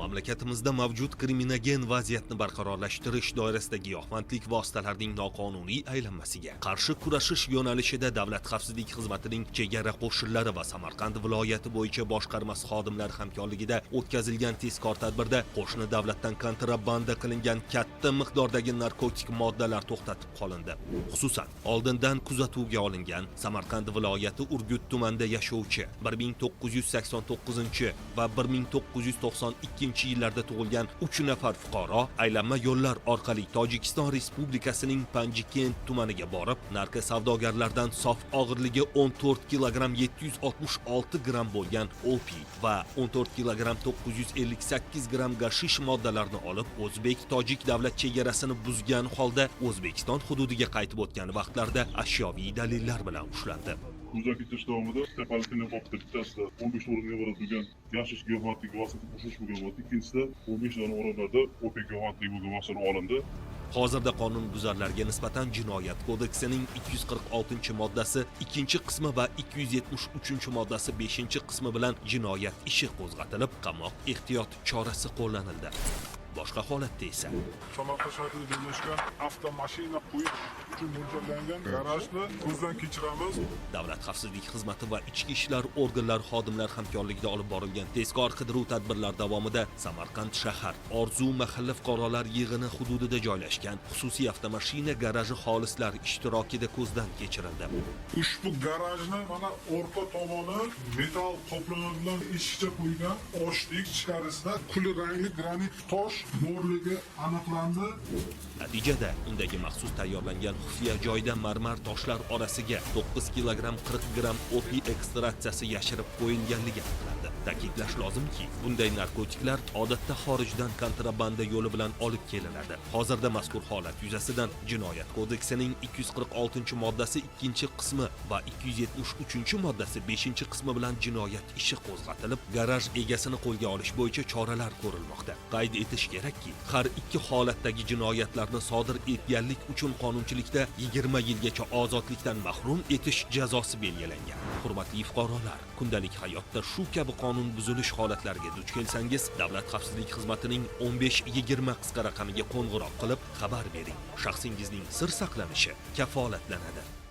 Mamlakatimizda mavjud kriminogen vaziyatni barqarorlashtirish doirasidagi giyohvandlik vositalarining noqonuniy aylanmasiga qarshi kurashish yo'nalishida Davlat xavfsizlik xizmatining chegara qo'shinlari va Samarqand viloyati bo'yicha boshqarmasi xodimlari hamkorligida o'tkazilgan tezkor tadbirda qo'shni davlatdan kontrabanda qilingan katta miqdordagi narkotik moddalar to'xtatib qolindi. Xususan, oldindan kuzatuvga olingan Samarqand viloyati Urgut tumanida yashovchi 1989 va 1992 yillarda tug'ilgan 3 nafar fuqaro aylanma yo'llar orqali Tojikiston Respublikasining Panjikent tumaniga borib, narkosavdogarlardan sof og'irligi 14 kilogramm 766 gramm bo'lgan opiy va 14 kilogramm 958 gramm gashish moddalarini olib, o'zbek-tojik davlat chegarasini buzgan holda O'zbekiston hududiga qaytib o'tgan vaqtlarida ashyoviy dalillar bilan ushlandi. Ko'zdan kechirish davomida tepalik qopda bittasida 15 o'ringa iborat bo'lgan gashish giyohvandlik vositasi qo'shilish bo'lgan bo'ldi. Ikkinchisida 15 dona o'rinlarda opiy giyohvandlik bo'lgan vositalar olindi. Hozirda qonunbuzarlarga nisbatan Jinoyat kodeksining 246-moddasi 2-qismi va 273-moddasi 5-qismi bilan jinoyat ishi qo'zg'atilib, qamoq ehtiyot chorasi qo'llanildi. Boshqa holatda esa Samarqand shahrida joylashgan avtomashina qo'yish uchun mo'ljallangan garajni ko'zdan kechiramiz. Davlat xavfsizlik xizmati va ichki ishlar organlari xodimlari hamkorligida olib borilgan tezkor qidiruv tadbirlar davomida Samarqand shahar Orzu mahalla fuqarolar yig'ini hududida joylashgan xususiy avtomashina garaji xolislar ishtirokida ko'zdan kechirildi. Ushbu garajni mana orqa tomoni metall qoplama bilan eshikcha qo'ygan, ochdik, ichkarisida kul rangli granit tosh borligi aniqlandi. Natijada undagi maxsus tayyorlangan xufiya joyda marmar toshlar orasiga 9 kilogramm 40 gramm opiy ekstraksiyasi yashirib qo'yilganligi aniqlandi. Ta'kidlash lozimki, bunday narkotiklar odatda xorijdan kontrabanda yo'li bilan olib kelinadi. Hozirda mazkur holat yuzasidan Jinoyat kodeksining 246-moddasi 2-qismi va 273-moddasi 5-qismi bilan jinoyat ishi qo'zg'atilib, garaj egasini qo'lga olish bo'yicha choralar ko'rilmoqda. Qayd etish kerakki, har ikki holatdagi jinoyatlarni sodir etganlik uchun qonunchilikda 20 yilgacha ozodlikdan mahrum etish jazosi belgilangan. Hurmatli fuqarolar, kundalik hayotda shu kabi qonun buzilish holatlariga duch kelsangiz, Davlat xavfsizlik xizmatining 15 20 qisqa raqamiga qo'ng'iroq qilib xabar bering. Shaxsingizning sir saqlanishi kafolatlanadi.